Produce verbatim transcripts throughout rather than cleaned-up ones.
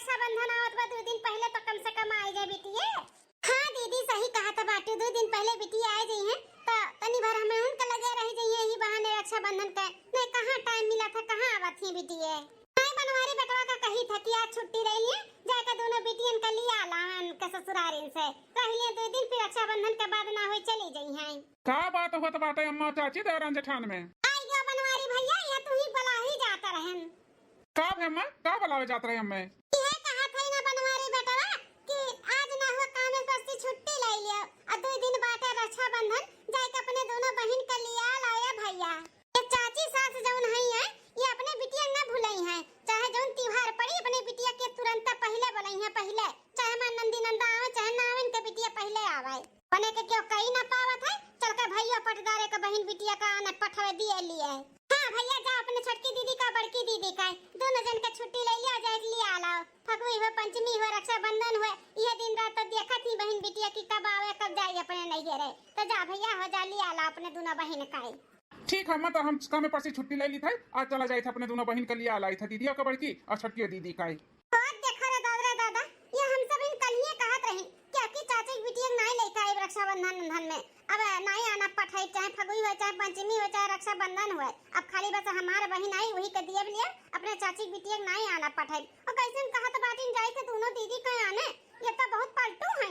रक्षाबंधन आवत बा, दो दिन पहिले तो कम से कम आइ जाए बिटिया। हाँ दीदी, सही कहत बाटू, दो दिन पहिले बिटिया आइ जइहैं, त तनी भर हमहून के लगे रहि जइहैं, यही बहाने रक्षाबंधन के। नहीं, कहाँ टाइम मिलत है, कहाँ आवत ही बिटिया। नहीं, बनवारी बेटवा का कही था कि आज छुट्टी ले लिए, जाके दोनों बिटियन के लिया लावन के ससुरारिन से, रह लिए दो दिन, फिर रक्षाबंधन के बाद ना होई चली जइहैं। का बात होत बाटे अम्मा, चाची, देवरान जेठान में? आइ गया बनवारी भैया, ये तू ही बुला ही जात रहन। का भे अम्मा, का बुलावे जात रहे अम्मा? इहे कहत हई ना बनवारी बेटवा कि आज ना हुआ काम में बस्ती छुट्टी ले लियो, और दो दिन बाटे रक्षाबंधन, जाके अपने दोनों बहिन के लिया लाओ या भैया। ये चाची सास जौन हई है, ये अपने बिटिया ना भुलई है, चाहे जौन त्योहार पड़ी अपने बिटिया के तुरंत पहिले बुलई है, पहिले, चाहे हमार नंदी नंदा आवे चाहे ना आवे, इनके बिटिया पहिले आवे। बने के क्यों कही ना पावत है, चल के भैया पटदारे के बहिन बिटिया का आने पठवे दिए लिए। हाँ भैया, जा अपने छोटकी दीदी का बड़की दीदी का दोनों जन के छुट्टी ले लिया, जाए के लिए आलाओ। फगुई हो, पंचमी हो, रक्षाबंधन हो, ये दिन रात तो देखत ही बहिन बिटिया की कब आवे कब जाए अपने नैहरे। तो जा भैया हो, जा लिया आलाओ अपने दोनों बहिन का। ठीक है, मैं तो हम काम में पासी छुट्टी ले ली था, आज चला जाए था अपने दोनों बहिन के लिए आलाई था, दीदी का बड़की और छोटकी दीदी का। और देखा रे दादा रे दादा, ये हम सब इन कलिए कहत रही कि अक्की चाची के बिटिया के नाई लेके आइब रक्षाबंधन उंधन में। अब नाई आना पठाई, चाहे फगुई हो, चाहे पंचमी हो, चाहे रक्षाबंधन हो, अब खाली बस हमार बहिन आई, वही के दिए लिए अपने चाची के बिटिया के नाई आना पठाई। और कैसे कहत बाटिन जाए थे दोनों दीदी के आने, ये तो बहुत पलटू है।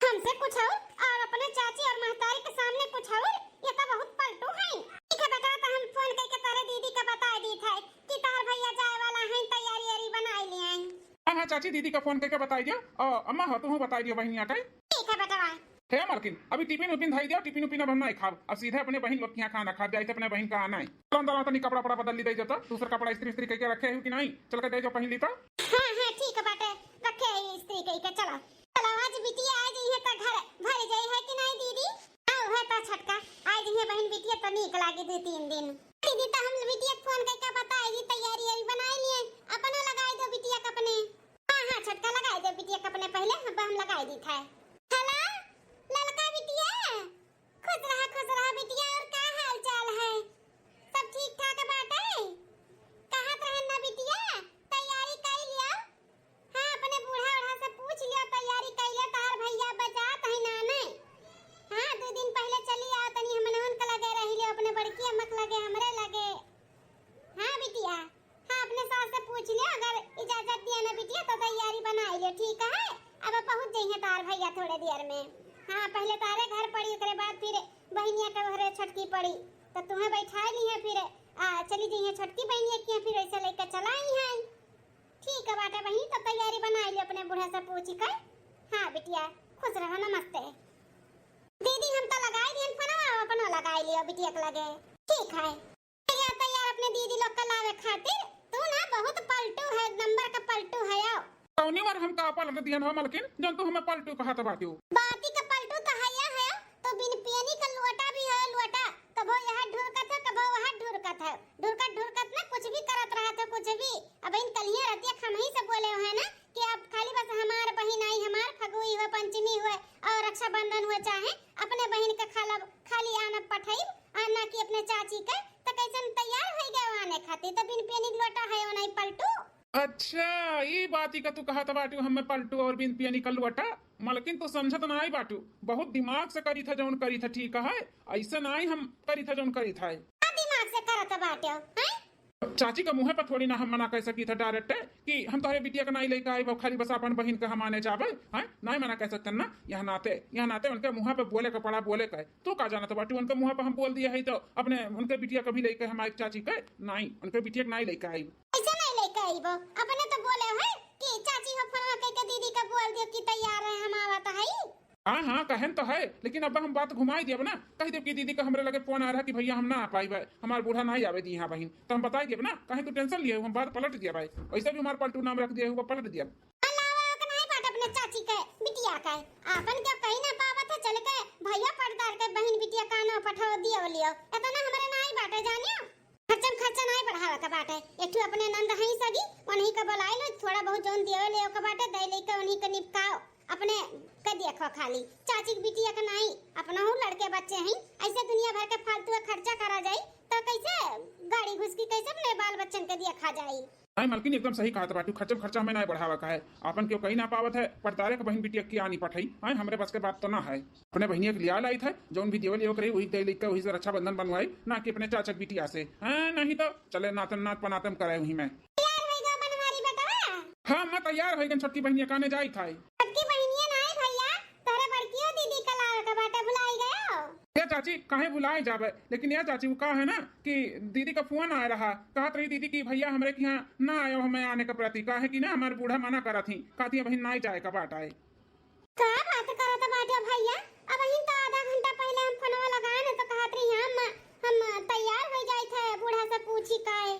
हमसे कुछ और, और अपने चाची और महतारी के सामने कुछ और, ये तो बहुत पलटू है। ठीक है बेटा, तो हम फोन करके तारे दीदी के बता दी थे कि तार भैया जाए वाला है, तैयारी यारी बनाई लिए हैं। हाँ, हाँ, चाची, दीदी का फोन करके बताई दियो। और अम्मा हो, तू बताई दियो बहनिया का। ठीक है बेटवा। हे मलकिन, अभी टिफिन उफिन धई दियो, टिफिन उफिन अब हम नहीं खाब, अब सीधे अपने बहिन लोग के यहाँ खाना खाब, जाइत अपने बहिन का आना है। चलो अंदर आओ, तनी कपड़ा उपड़ा बदल ली, दे जाता, दूसर कपड़ा इस्त्री इस्त्री करके रखे हो कि नहीं, चल के दे जाओ, पहन ली तो। हाँ, हाँ, ठीक है बाटे, रखे है इस्त्री करके, चलो। चलो, आज बिटिया आ जाई है तो घर भर जाई है कि नहीं दीदी? हाँ, वह तो छोटका, आ जाई है बहन बिटिया तो नीक लागे दो तीन दिन। दीदी तो हम बिटिया के फोन करके बताई दी, तैयारी वारी बनाई लिए, अपनो लगाई दो बिटिया के अपने। हाँ, हाँ, छोटका लगाई दो बिटिया के अपने पहले, अब हम लगाई दी था। हेलो, ललका बिटिया, खुश रहा, खुश रहा बिटिया, और का हाल चाल है? सब ठीक ठाक बाटे? कहत रहन ना बिटिया, तैयारी कर लिया। हाँ, अपने बूढ़ा ओढ़ा से पूछ लियो, तैयारी कइले, तोहार भैया बजात है नाने। हाँ, दो दिन पहले चली आओ, तनी हमनवन के लगे रही लियो, अपने बड़की अम्मा के लगे, हमरे लगे। हाँ बिटिया, हाँ, अपने सास से पूछ लियो, अगर इजाजत दिया ना बिटिया, तो तैयारी बनाई लियो, ठीक है? अब पहुँच जइहे तोहार भैया थोड़े देर में। हाँ, पहले तारे घर पड़ी, ओकरे बाद फिर बहनिया के घरे छोटकी पड़ी, तो तुम्हें बैठा ली है, फिर आ, चली जइहे छोटकी बहनिया के, फिर ऐसे लेके चला आई है। ठीक है बाटे बहिनी, तो तैयारी बनाई लियो अपने बूढ़ा से पूछ के। हाँ बिटिया, खुश रहो, नमस्ते। दीदी, हम तो लगाई दियन फोनवा, आप अपनो लगाई लियो बिटिया के लगे। ठीक है। तैयार, तैयार अपने दीदी लोग का लावे खातिर। तू ना बहुत पलटू है, एक नंबर का पलटू है। आओ। कौनी बार हम का पलट दियन हो मलकिन, जौन तू हमें पलटू कहत बाटियो? बाती का पलटू तो है, है। तो बिन पियनी का लोटा भी है, लोटा। कभो यहाँ ढुरकत है, कभो वहाँ ढुरकत है। ढुरकत, ढुरकत ना कुछ भी करत रहत है, कुछ भी। अब इन कलिया रतिया खमही से बोले है ना कि अब खाली बस हमार बहिन आई, हमार फगुई हुए, पंचमी हुए और रक्षाबंधन हुए, चाहे अपने बहिन के खाला, खाली आना पठाई, आना कि अपने चाची के, तो कैसन तैयार हो गए आने खातिर, तो बिन पेनी लोटा है नहीं पलटू। अच्छा, ई बात ही का तू कहत बाटू, हमें पलटू और बिन पियनी का लोटा? मलकिन, तू समझत नाई बाटू, बहुत दिमाग से करी था जौन करी था, ठीक है? ऐसे नाई हम करी था जौन करी था। का दिमाग से करत बाटे, हैं? चाची के मुँहे पर थोड़ी ना हम मना कर सकी था डायरेक्ट कि हम तोहरे बिटिया के नाई लेके आए, खाली बस अपन बहिन के हम आने जाबे, हैं? नाई मना कर सकते ना, यह नाते, यह नाते उनके मुँह पे बोले के पड़ा, बोले के। तू का जानत बाटू, उनके मुँह पे हम बोल दिए है तो अपने उनके बिटिया के भी लेके हम आए चाची के, नाई, उनके बिटिया के नाई लेके आई। ऐसे नहीं लेके आईबो, अपने तो बोले है कि चाची हो फोनवा कह के दीदी का बोल दियो कि तैयार है, हम आवत है। हाँ, हाँ, कहन तो है, लेकिन अब हम बात घुमाई दियब ना, कह देब कि दीदी का हमरे लगे फोन आ रहा कि भैया हम ना आ पाइबे, हमार बूढ़ा नाई आवे दी यहाँ बहिन, तो हम बताई दियब ना, कहीं तू टेंशन लिए, हम बात पलट दियब भाई, वैसे भी हमार पलटू नाम रख दिए, वो पलट दियब। अलावा ओके नाई बात अपने चाची के, बिटिया के, आपन के कहीं ना पावत है, चल के भैया पटदार के बहिन बिटिया का नाम पठाओ दियो लियो, इतना हमरे नाई बाटे जानियो। खर्चन खर्चा नाई बढ़ावे के बाटे। एक ठो अपने नंद हई सगी, उन्हीं के बोलाई लो, थोड़ा बहुत जौन दियो ले के बाटे, दे लेके उन्हीं के निपटाओ। अपने के देखो खाली, चाची के बिटिया के नाई, अपना हूँ लड़के बच्चे हैं, ऐसे दुनिया भर के फालतू के खर्चा करा जाई, तो कैसे गाड़ी घुस की, कैसे अपने बाल बच्चन के देखा जाई? आय मलकिन, एकदम सही कहत बाटू, खर्चा में खर्चा हमें नाय बढ़ावा का है। आपन केहू कही ना पावत है, पटदारे के बहिन बिटिया के आनी पठाई, आय हमरे बस के बात तो ना है। अपने बहिनिया के लिया लाइत है, जौन भी देवल एवक रही वही दे लइका वही से रक्षाबंधन बनवाई, ना कि अपने चाचा के बिटिया से। हाँ, नहीं तो चले नातन नात पनातम करे वही में। तैयार होई गो बनवारी बेटवा? हाँ, मैं तैयार होई गन, छोटकी बहिनिया काने जाइत है। छोटकी बहिनिया नाय भैया, तोहरे बड़कियो दीदी का लावे का बाटे, भुलाई गयो? ए चाची, काहे भुलाए जाबे? लेकिन ए चाची, वो का है ना कि दीदी का फोन आए रहा, कहत रही दीदी कि भैया हमरे के यहाँ ना आयो हमें आने का प्रति, काहे कि ना हमार बूढ़ा मना करत ही, कहती है बहिन नाई जाए का बात आए। का बात करत बाटे भैया? अबहिन तो आधा घंटा पहिले हम फोनवा लगाए न तो कहत रही हम, हम तैयार हो जाइत है, बूढ़ा से पूछी काए।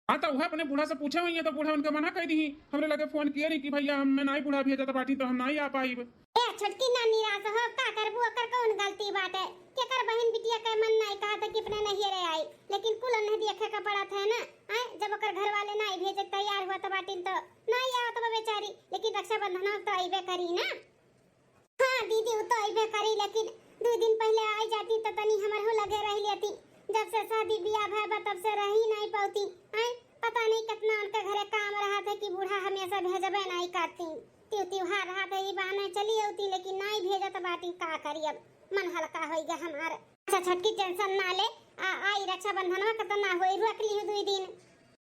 हाँ, तो वह अपने बूढ़ा से पूछे हुई है, तो बूढ़ा उनके मना कर दी। हमरे लगे फोन किए रही कि भैया, हम मैं नाई बूढ़ा भेजत बाटी, तो हम नाई आ पाइब। ए छोटकी, ना निराश हो, का करबू, ओकर कौन गलती बाटे? केकर बहिन बिटिया के मन नाई कहत कि अपने नहियरे आई, लेकिन कुल नहीं देखे का पड़त है ना। आय, जब ओकर घर वाले नाई भेजे तैयार हुआ तो बाटिन तो नाई आवत बा बेचारी, लेकिन रक्षाबंधन तो अइबे करी ना। हाँ दीदी, उ तो अइबे करी, लेकिन दो दिन पहिले आई जाती तो तनी हमर हो लगे रह लेती। जब से शादी बियाह भय बा तब से रही नहीं पाती। आय, पता नहीं कितना उनके घरे काम रहत है कि बूढ़ा हमेशा भेजबे नहीं करती। त्यों त्योहार रहत है, ई बहाने चली अउती, लेकिन नहीं भेजत बाटी, का करी अब, मन हल्का होई गा हमार। अच्छा छोटकी, टेंशन ना ले, आ, आई रक्षाबंधनवा के तो ना होई, रोक ली दो दिन।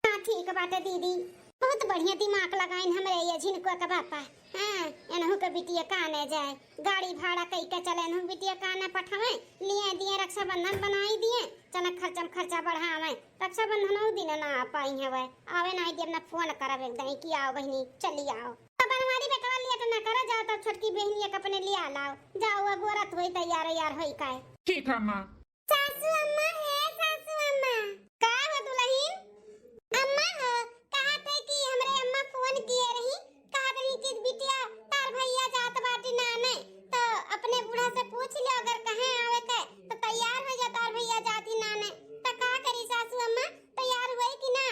हाँ, ठीक बाटे दीदी, बहुत बढ़िया दिमाग लगाइन हमरे ये झिनको के बापा। हाँ, एनहू के बिटिया काने जाए, गाड़ी भाड़ा कई के चले, एनहू बिटिया काने पठावे, लिए दिए रक्षाबंधन बनाई दिए, चना खर्चा में खर्चा बढ़ावे, रक्षाबंधन उ दिन ना आ पाई हवे, आवे ना दिए, अपना फोन करब एकदम कि आओ बहिनी, चली आओ। तो बनवारी बेटवा लेट ना करो, जाओ तब छोटकी बहिनिया के अपने लिया लाओ, जाओ अगोरत होई, तैयार यार होई काए। ठीक है माँ। सासू अम्मा, हे सासू अम्मा। का हो दुलहिन? अम्मा हो, कहत है कि हमरे अम्मा फोन किए रही, कहत रही कि बिटिया तार भैया जात बाटी नाने, तो अपने बूढ़ा से पूछ लियो, अगर कहे आवे के तो तैयार हो जा, तार भैया जात ही नाने। तो का करी सासू अम्मा, तैयार हुए कि ना?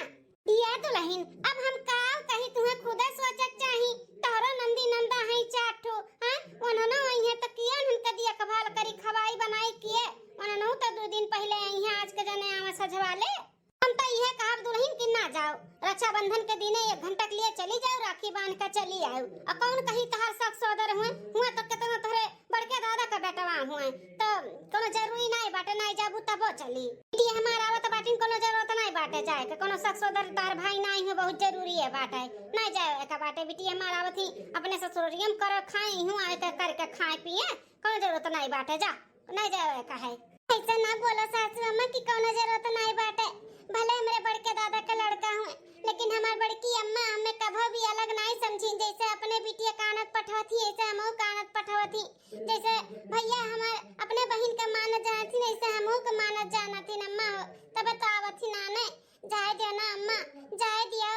ये दुलहिन, अब हम का कही, तुहें खुदे सोचक चाही। तोहरो नंदी नंदा हैं चार ठो, हैं? उन्हनो आई हैं तो किया उनके देखभाल करी, खवाई बनाई किए। उन्हनो तो दो दिन पहिले आई हैं, आज के जने आवे सजवाले। हम तो इहे कहब दुलहिन कि ना जाओ, रक्षाबंधन के दिने एक घंटा के लिए चली जाओ, राखी बांध के चली आओ। और कौन कही तहार सास सोदर हुए, हुए तो कितना तोहरे बड़के दादा का बेटवा हुए, तो कोनो जरूरी नाई बाटे, नाई जाबू तबो चली। बिटिया हमार आवत बाटिन, कोनो जरूरत नाई बाटे जाए के, कोनो सास सोदर तार भाई नाई हुए, बहुत जरूरी है बाटे, नाई जाए का बाटे। बिटिया हमार आवत ही, अपने ससुरिया में करो खाए, इहूँ आए के करके खाए पिए, कोनो जरूरत नाई बाटे, जा, नाई जाए का है। ऐसा ना बोला सासू अम्मा कि कोनो जरूरत नाई बाटे, भले हमरे बड़के दादा के लड़का हुए, लेकिन हमार बड़की अम्मा हमें कभो भी अलग नाई समझी, जैसे अपने बिटिया कानत पठवत ही, ऐसे हमहू कानत पठवत ही। जैसे भैया हमार अपने बहिन के मानत जानत ही, ऐसे हमहू के मानत जानत ही अम्मा हो, तबे तो आवत ही नाने। जाए दियो ना अम्मा, जाए दियो।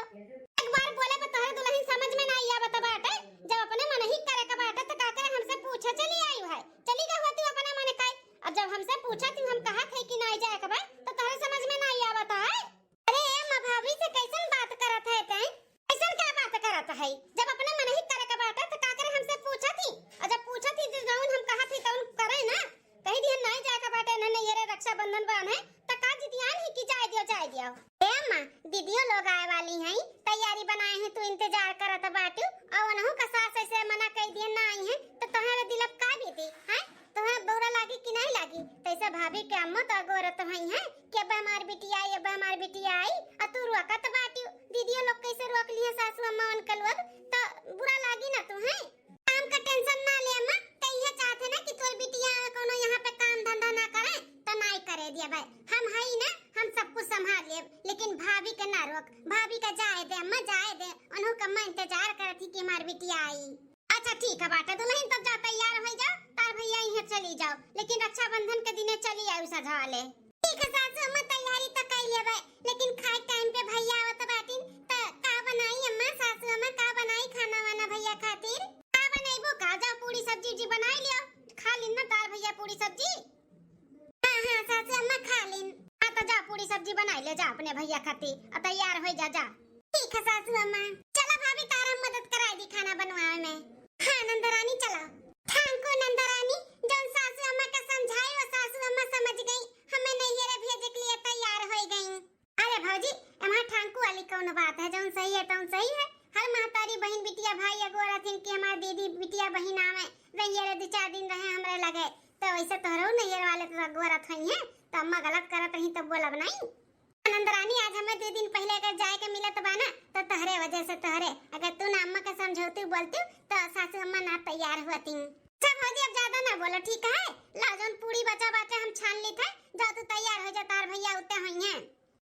एक बार बोले पे तोहरे दुलहिन समझ में ना आया बता बाटे, जब अपने मन ही करे के बाटे तो का करे हमसे पूछे चली आई है, चली गई होती अपने मन का। अब जब हमसे पूछा थी हम कहा थे कि ना जाए के बा, तो तोहरे समझ में ना आया बता है। अरे ए माँ, भाभी से कैसन बात करत है तैं? कैसन क्या बात करत है? जब अपने मन ही करे के बाटे तो का करे हमसे पूछत ही? और जब पूछत ही तो जौन हम कहत ही तौन करे ना। कही दिहन नाई जाए के बाटे, ना नैहरे रक्षाबंधन बांधे, तो का जिदियान ही कि जाए दियो, जाए दियो। ए अम्मा, दीदियो लोग आए वाली हैं, तैयारी बनाए हैं, तू इंतजार करत बाटू, और उनहू का सास ऐसे मना कही दिहन ना आई हैं, तो तोहरे दिल अब का बीती, हैं? तोहे बुरा लागी कि नहीं लागी? तैसे भाभी के अम्मा तो अगोरत हुई हैं, कि अब हमार बिटिया आई, अब हमार बिटिया आई, और तू रोकत बाटू। दीदियो लोग कैसे रोक लिए सासू अम्मा उनके लोग, तो बुरा लागी ना तू, हैं? काम का टेंशन ना ले अम्मा, तो इहे चाहत है ना कि तोर बिटिया कोनो यहाँ पे काम धंधा ना करे, तो नाई करे दिया भाई। हम हई ना, हम सब कुछ संभाल लेब, लेकिन भाभी के ना रोक, भाभी का जाए दे अम्मा, जाए दे। उनहू का अम्मा इंतजार करत ही कि हमार बिटिया आई। अच्छा ठीक है बाटे दुलहिन, तब जा तैयार हो जाओ, तार भैया इहे चली जाओ, लेकिन रक्षाबंधन के दिने चली आऊ सजवा ले। ठीक है सासू अम्मा, तैयारी तो कर लेबे, लेकिन खाए टाइम पे भैया आवत बाटिन, त का बनाई अम्मा, सासू अम्मा का बनाई खाना वाना भैया खातिर? का बनैबो का? जाओ पूरी सब्जी उब्जी बनाई लियो, खा ली ना तार भैया पूरी सब्जी। हाँ हाँ सासू अम्मा खा लीन। हाँ तो जा पूरी सब्जी बनाई ले जा अपने भैया खातिर, और तैयार हो जा, जा। ठीक है सासू अम्मा। चला भाभी, तारा मदद कराई दी खाना बनवावे में। हाँ नंदरानी चला। ठांको नंदरानी, जौन सासू अम्मा के समझाई वो सासू अम्मा समझ गई, हमें नैहरे भेजे के लिए तैयार हो गई। अरे भौजी, एमा ठांकू वाली कौनो कहतिन कि हमार दीदी बिटिया बहिन आवे, रहिए रे, दो चार दिन रहे हमरे लगे। तो वैसे तोहरो नैहर वाले तो अगोरत होइहैं, तो अम्मा गलत करत रही तो बोलब नहीं। नंदरानी, आज हमें दो दिन पहले अगर जाए के मिलत बा ना, तो तोहरे वजह से, तोहरे, अगर तू ना अम्मा के समझौती बोलती, तो सासू अम्मा ना तैयार होती। अच्छा भौजी, अब ज्यादा ना बोलो, ठीक है? ला, जौन पूड़ी बचा बाटे हम छान ली थे, जा तू तैयार हो जा, तार भैया उते होइहैं।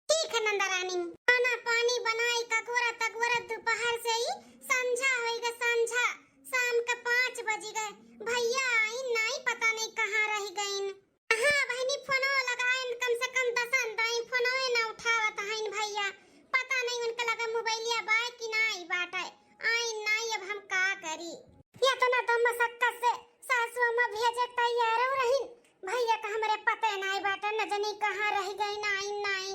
ठीक है नंदरानी। खाना पानी बनाई, ककवरत तकवरत दोपहर से ही संझा होई गए, संझा। शाम के पाँच बजी गए। भैया आइन नाई, पता नहीं कहाँ रह गइन। हाँ बहिनी, फोनो लगाइन, कम से कम दसन दाई, फोनो ना उठावत हइन भैया। पता नहीं उनके लगे मोबाइलिया बा कि नाई बाटे। आइन नाई, अब हम का करी? इतना तो मशक्कत से सासू अम्मा भेजे तैयार हो रहीन, भैया का हमरे पते नाई बाटे, न जनी कहाँ रह गइन, आइन नाई।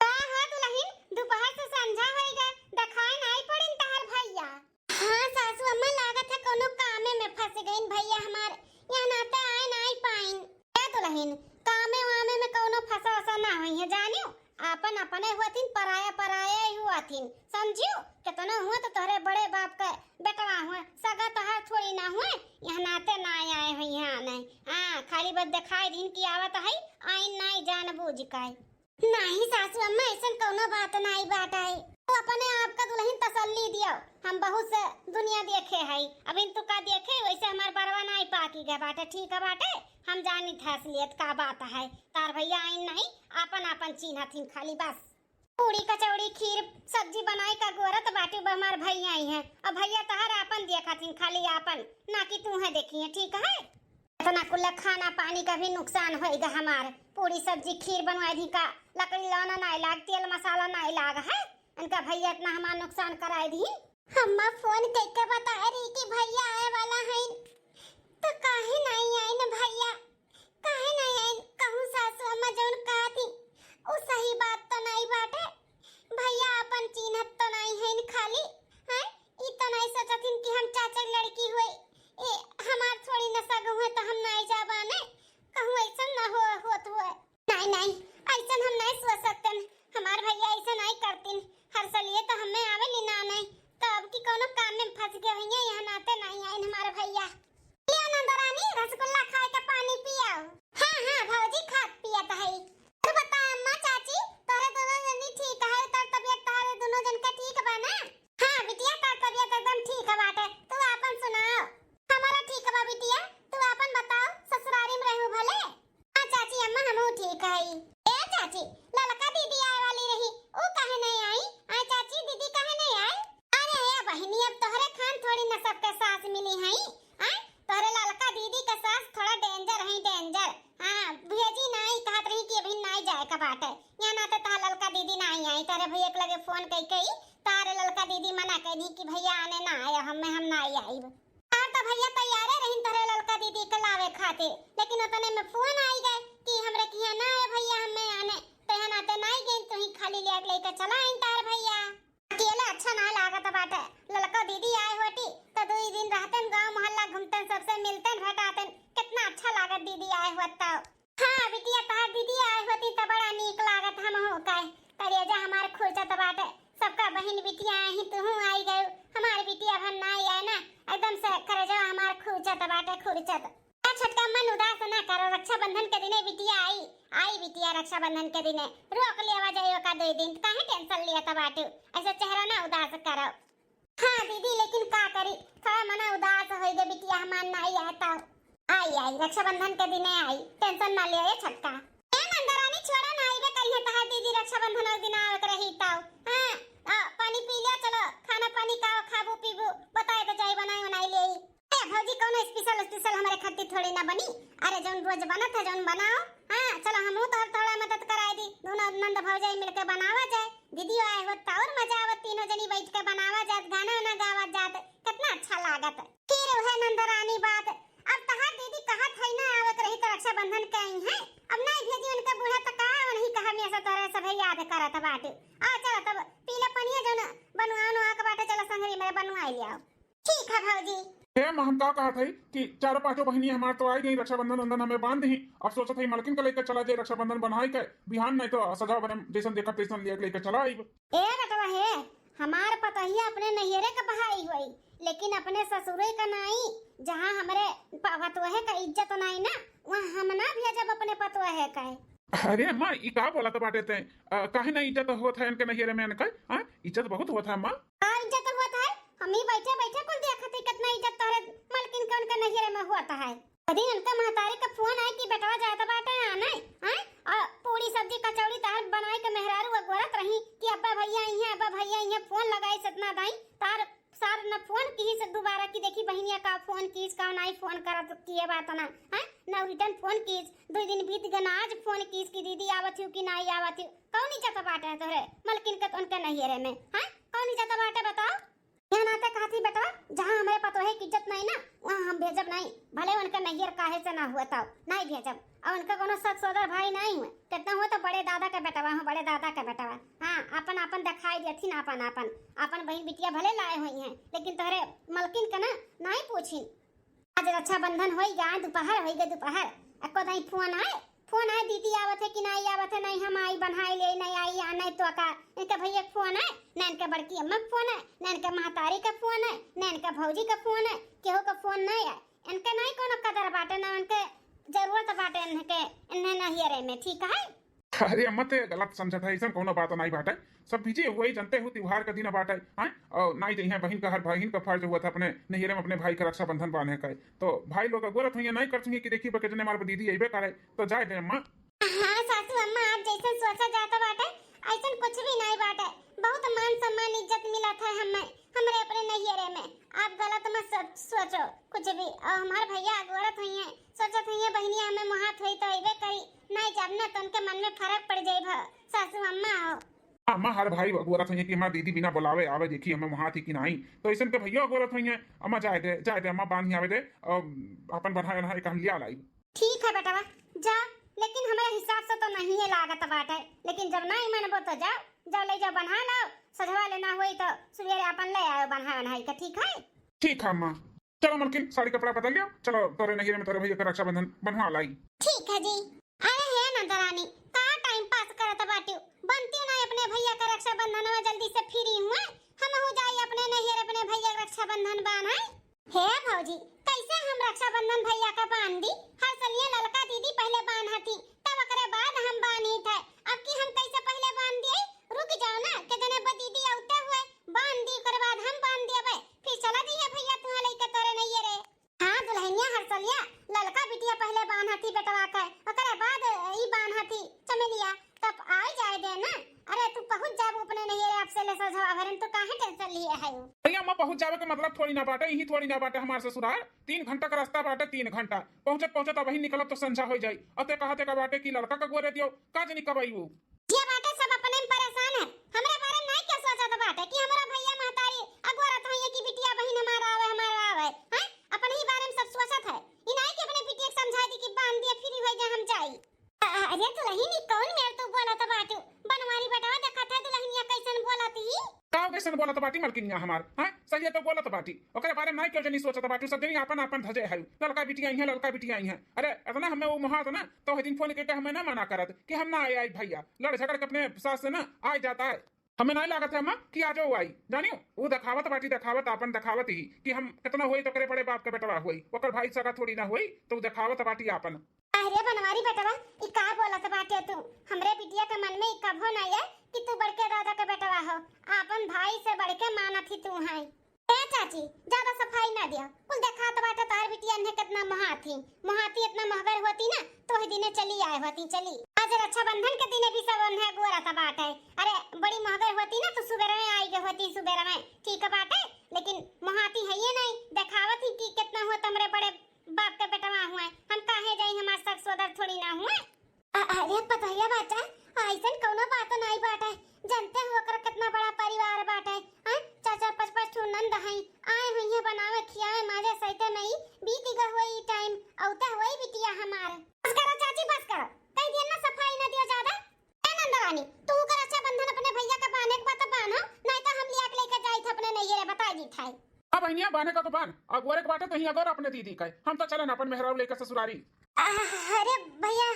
का हो दुलहिन, दोपहर से संझा होई गए, देखाई नाई पड़िन तहार भैया। हाँ सासू अम्मा, लागत है कौनो कामे में फंस गइन भैया हमार, यह नाते आए नाई पाइन। ए दुलहिन, कामे वामे में कौनो फंसा वसा ना होइहैं जानियो, आपन अपने हुआथिन, पराया पराया ही हुआथिन, समझियो? केतनो हुआ तो तोहरे बड़े बाप के बेटवा हुए, सगा तोहार थोड़ी ना हुए, यह नाते ना आए होइहैं आने। हाँ, खाली बस देखाई दिन की आवत है, आइन नाई जान बूझ के। नाहीं सासू अम्मा, ऐसन कौनो बात नाई बाटे। तू अपने आप का दुलहिन तसल्ली दियो। हम बहुत से दुनिया देखे हई, अभी तू का देखे, वैसे हमार बरवा नाई पाकी गए बाटे, ठीक है बाटे। हम जानी था असलियत का बात है। तार भैया आइन नहीं, आपन आपन चीन्हथिन खाली बस। पूड़ी कचौड़ी खीर सब्जी बनाई का गोरत बाटी, अब हमार भैया आई हैं। अब भैया तहार आपन देखथिन, खाली आपन, ना कि तू है देखी है, ठीक है? इतना कुल खाना पानी का भी नुकसान होइगा हमार। पूड़ी सब्जी खीर बनवाई दी का, लकड़ी लौना नाई लाग, तेल मसाला नाई लाग है। इनका भैया इतना हमार नुकसान कराई दी। अम्मा फोन कइके बता रही कि भैया आए वाला है, तो काहे नाई आइन भैया? काहे नाई आइन? कहूँ सासू अम्मा जौन कहती, उ सही बात तो नाई बाटे। भैया अपन चीन्हत तो नाई है खाली, हैं? ई तो नाई सोचथिन कि हम चाचा के लड़की हुए, ए, हमार थोड़ी न सग हुए तो हम नाई जाबाने। कहूँ ऐसन न हो, होत हुए। नाई, नाई, ऐसन हम नाई सोच सकतन। हमार भैया ऐसा नाई करतिन। हर साल ये तो हमें आवे ली ना नाई। तो अब की कौनो काम में फंस गए हुई हैं, यहाँ नाते नाई आइन हमार भैया। लिया नंदरानी, रसगुल्ला खाए के पानी पियाओ। हाँ, हाँ, भौजी खात पियत है। तू बता अम्मा, चाची, तोरे दोनों जनी ठीक है? तोर तबियत तोरे दोनों जन के ठीक बा ना? हाँ बिटिया, तोर तबियत एकदम ठीक है बाटे। तू आपन सुनाओ। हमारा ठीक बा बिटिया, तू आपन बताओ, ससुरारी में रहू भले? हाँ चाची अम्मा, हमहू ठीक हई। ए चाची, ललका दीदी आए वाली रही, ऊ काहे नहीं आई? आए चाची, दीदी काहे नहीं आई? अरे ए बहिनी, अब तोहरे खान थोड़ी न सबके सास मिली हई। आए, तोहरे ललका दीदी के सास थोड़ा danger हई, danger। हाँ, भेजी नाई, कहत रही कि अभी नाई जाए का बाटे। यहाँ ना तो तोहर ललका दीदी नाई आई, तोहरे भैया के लगे फोन कई कई, तोहरे ललका दीदी मना कई दी कि भैया आने ना आए, हमें हम नाई आइब। तार तो भैया तैयारे रहिन तोहरे ललका दीदी के लावे खातिर, लेकिन उतने में फोन आई गए कि हमरे किहाँ ना आए भैया, हमें आने, तो यहाँ नाते नाई गई, तू ही खाली ले लेके चला आइन तार भैया। अकेले अच्छा ना लागत बाटे, ललका दीदी आए होती तो दुई दिन रहतन, गांव मोहल्ला घूमतन, सबसे मिलतन भेटातन, कितना अच्छा लागत दीदी आए होत तो। हाँ बिटिया, तोहार दीदी आए होती तो बड़ा नीक लागत, हमहू के करेजा हमार खुरचत बाटे। सबका बहिन बिटिया आई, तुहू आई गयू, हमार बिटिया भन ना आए ना, एकदम से करेजा हमार खुरचत बाटे, खुरचत। ए छोटका, मन उदास ना करो, रक्षाबंधन के दिने बिटिया आई, आई बिटिया रक्षाबंधन के दिने, रोक लेवा जाई ओका दुई दिन, काहे tension लियत बाटू, ऐसे चेहरा ना उदास करो। हाँ दीदी, लेकिन का करी, थोड़ा मना उदास होई गए बिटिया हमार नाई आए तो। आई, आई, रक्षाबंधन के दिने आई, tension ना ले ए छोटका। ए नंदरानी, छोड़ा ना, आइबे करिहे तहार दीदी, रक्षाबंधन के दिन आवे के रही तो। हाँ, आ, पानी पी लिया, चलो खाना पानी का खाबू पीबू, बताए तो जाई, बनाई उनाई ले आई। ए भौजी, कौनो special स्पेशल हमारे खातिर थोड़ी ना बनी। अरे जौन रोज बनत है, जौन बनाओ। हाँ, चलो हमहू तोहर थोड़ा मदद कराए दी, दोनों नंद भौजाई मिलके बनावा जाए। दीदी आए होत तो और मजा आवत, तीनों जनी बैठ के बनावा जात, गाना वाना गावा जात, कितना अच्छा लागत। फिर वह नंदरानी बात, अब तहार दीदी कहत है ना आवे के रही तो रक्षाबंधन के आई है, अब नहीं भेजी उनके बूढ़ा तो का, उन्हीं कहा में ऐसा तोरे सभे याद करत बाटे। आ चलो तब पीला पनिया जौन बनवाओ नुआ के बाटे, चलो संगरी मेरे बनवाई ले आओ। ठीक है भौजी। ए माँ, हम का कहत हई कि चारों पांचों बहिनी हमार तो आई गई, रक्षाबंधन वंधन हमें बांध दी। अब सोचत हई मलकिन के लेके चला जाए, रक्षाबंधन बनाई के बिहान नहीं तो सजा बने जैसन देखब तैसन लेके, लेके चला आइब। ए बेटवा हे, हमार पतोहिया अपने नैहरे के बहाई हुई, लेकिन अपने ससुरे का नाई, जहाँ हमरे प-, पतोहे का इज्जत नाई ना, वहाँ हम ना भेजब अपने पतोहे का। अरे अम्मा, ई का बोलत बाटे तैं? अ, काहे ना इज्जत होत है इनके नैहरे में इनका? हाँ, इज्जत बहुत होत है अम्मा। का इज्जत होत है? हम ही बैठे बैठे कुल देखत ही कितना इज्जत तोहरे मलकिन के उनके नैहरे में होत है। अरे उनका महतारी का फोन आए कि बेटवा जात बाटे आने, हैं? और पूरी सब्जी कचौड़ी तहर बनाए के मेहरारू अगोरत रही कि अब्बा भैया आई हैं, अब्बा भैया आई हैं, फोन लगाई सतना दाई, तार सार न फोन कीस दोबारा कि देखी बहिनिया का फोन कीस, का नाई फोन करत किए बात ना, हैं? न रिटर्न फोन कीस, दो दिन बीत गना, आज फोन कीस कि दीदी आवत हो कि नाई आवत हो। कौन इज्जत बाटे है तोहरे मलकिन के उनके नैहरे में, हैं? कौन इज्जत बाटे बताओ? यह नाते कहती बेटवा, जहाँ हमरे पतोहे की इज्जत नहीं ना, वहाँ हम भेजब नहीं, भले उनके नैहर काहे से ना हुआ तब नहीं भेजब। और उनका कोनो सत सोदर भाई नहीं हुए, कितना हुआ तो बड़े दादा के बेटवा हो, बड़े दादा के बेटवा। हाँ, अपन अपन दिखाई देथिन, अपन अपन अपन बहन बिटिया भले लाए हुई हैं, लेकिन तोहरे मलकिन के ना नहीं पूछिन। आज रक्षाबंधन होई गए, दोपहर होई गए, दोपहर एको दाई फोन आए, फोन आए, दीदी आवत है कि नहीं आवत है, नहीं हम आई बन्हाई ले, नहीं आई या नहीं तो का। इनके भैया के फोन आए, ना इनके बड़की अम्मा के फोन आए, ना इनके महतारी का फोन आए, ना इनके भौजी का फोन आए, केहू का फोन नहीं आए। इनके नहीं कोनो कदर बाटे, ना इनके जरूरत बाटे इनके, इन्हें नैहरे में, ठीक है? अरे अम्मा, ते गलत समझत है, ऐसन कोनो बात नहीं बाटे। सब busy हुए, जनते हो त्योहार का दिन बाटे, हाँ? और नहीं जइहे बहिन का, हर बहिन का फर्ज हुआ था अपने नैहरे में अपने भाई का रक्षाबंधन बांधे का। तो भाई लोग अगोरत हुई नहीं कर सकें कि देखी बके जने हमारे दीदी अइबे करे, तो जाए दे अम्मा। हाँ सासू अम्मा, आप जैसन सोचा जाता बाटे, ऐसन कुछ भी नहीं बाटे। बहुत मान सम्मान इज्जत मिला था हमें, हमरे अपने नैहरे में। आप गलत मत सो-, सोचो कुछ भी। और हमार भैया अगोरत हुई हैं, सोचत हुई हैं बहिनिया हमें मुहात हुई तो अइबे करी, नहीं जाब ना तो उनके मन में फर्क पड़ जाई भा सासू अम्मा हो। अम्मा, हर भाई अगोरत हुई हैं कि हमार दीदी बिना बुलावे आवे, देखी हमें मुहात ही कि नहीं। तो ऐसन के भैया अगोरत हुई हैं, अम्मा जाए दे, जाए दे अम्मा, बांध ही आवे दे, और अपन बन्हाए बन्हाए के हम लिया लाई। ठीक है बेटवा, जा, लेकिन हमारे हिसाब से तो नहीं है लागत बाटे, लेकिन जब नहीं मनबो तो जाओ, जाओ ले जाओ बन्हा लाओ, सजवा लेना होई तो सुबेरे अपन ले आयो बन्हा बन्हाई के, ठीक है? ठीक है अम्मा। चलो मलकिन, साड़ी कपड़ा बदल लियो, चलो तोरे नैहरे में तोरे भैया का रक्षाबंधन बन्हवा लाई। ठीक है जी। अरे हे नंदरानी, का टाइम पास करत बाटियो? बनती ना अपने भैया का रक्षाबंधन में जल्दी से फ्री हुए, हम हो जाई अपने नैहर अपने भैया का रक्षाबंधन बांधाई। हे भौजी, कैसे हम रक्षाबंधन भैया का बांध दी? हर सलिया ललका दीदी पहले बांधती, तब ओकरे बाद हम बांधी थे। अब की हम कैसे पहले बांध दिए? रुक जाओ ना, के जने ब दीदी औते हुए बांध दी, ओकरे बाद हम बांध दिए। फिर चला जइया भैया तुहा लेके तोरे नैहरे। हाँ दुल्हनिया हर सलिया ललका बिटिया पहले बांधती बेटवा के, ओकरे बाद ई बांधती चमेलिया, तब आई जाए दे ना। अरे तू पहुँच जाबू अपने नैहरे, आपसे ले सजवा भरन, तू काहे टेंशन लिए है? भैया अम्मा, पहुँच जावे के मतलब थोड़ी ना बाटे, यही थोड़ी ना बाटे हमार ससुराल, तीन घंटा का रास्ता बाटे, तीन घंटा। पहुँचत पहुँचत अबही निकलब तो संझा हो जाई। अते कहा ते का बाटे कि लड़का का गोरे दियो, का जनी कब आई वो? ये बाटे सब अपने में परेशान है, हमरे बारे में नहीं क्या सोचत बाटे कि हमारा भैया महतारी अगोरत होइए कि बिटिया बहिन हमारा आवे, हमारा आवे, हैं? अपने ही बारे में सब सोचत है। ई नहीं कि अपने बिटिया के समझा दी कि बांध दिया, फ्री हो जा, हम जाई। अ-, अ-, अरे दुल्हन, ई कौन मेर तू बोलत बाटू? बनवारी बेटवा देखत है दुल्हनिया कैसन बोलत ही। का कैसन बोलत बाटी मलकिनिया हमार? हैं? सही तो बोलत बाटी। ओकरे बारे में नहीं क्यों जनी सोचत बाटू? सब जनी आपन आपन धजे है। लड़का बिटिया आई है, लड़का बिटिया आई है। अरे इतना हमें वो मोहात ना, तो वही दिन फोन करके हमें ना मना करत कि हम ना आए, आई भैया। लड़ झगड़ के अपने सास से ना आ जाता है। हमें नहीं लागत है अम्मा कि आ जाओ आई। जानियो, वो देखावत बाटी, देखावत, आपन देखावत ही कि हम कितना हुई तो करे बड़े बाप का बेटवा हुई, ओकर भाई सगा थोड़ी ना हुई, तो वो देखावत बाटी आपन। अरे बनवारी बेटवा, ई का बोलत बाटे तू? हमरे बिटिया के मन में ई कभो ना आए कि तू बड़के दादा के बेटवा हो, आपन भाई से बढ़ के मानत ही तू है। ए चाची, ज्यादा सफाई ना दिया, कुल देखात बाटे तोहार बिटिया ने कितना मोहाती, मोहाती इतना महगर होती ना, तो ही दिने चली आए होती, चली। आज रक्षाबंधन के दिने भी सब उन्हें गोरत बाटे। अरे बड़ी महगर होती ना तो सुबेर में आई गए होती, सुबेर में ठीक बाटे, लेकिन मोहाती है ये नहीं, देखावत ही कि कितना हुआ तमरे बड़े बाप के बेटवा हुए, हम काहे जाई, हमार सग सोदर थोड़ी ना हुए। अ-, अरे पतोहिया बाटा, ऐसन कौनो बात नहीं बाटे। जानते हो ओकर कितना बड़ा परिवार बाटे, हैं? चार चार पाँच पाँच ठो नंद हैं, आए हुई हैं बनावे, खियावे, माजे सहिते नहीं, बीत गए हुए ई टाइम, औते हुए बिटिया हमार। बस करो चाची, बस करो, कह दिया ना सफाई ना दियो ज्यादा। ए नंदरानी, तू कर रक्षाबंधन अपने भैया का बांधे के बात बांधो, नहीं तो हम लिया के लेके जाई थे अपने नैहरे, बता दी था। अब बहनिया बांधे का तो बांध, अब गोरे के बाटे तो ही अगर अपने दीदी का, हम तो चलन अपन मेहरारू लेकर ससुरारी। अरे भैया,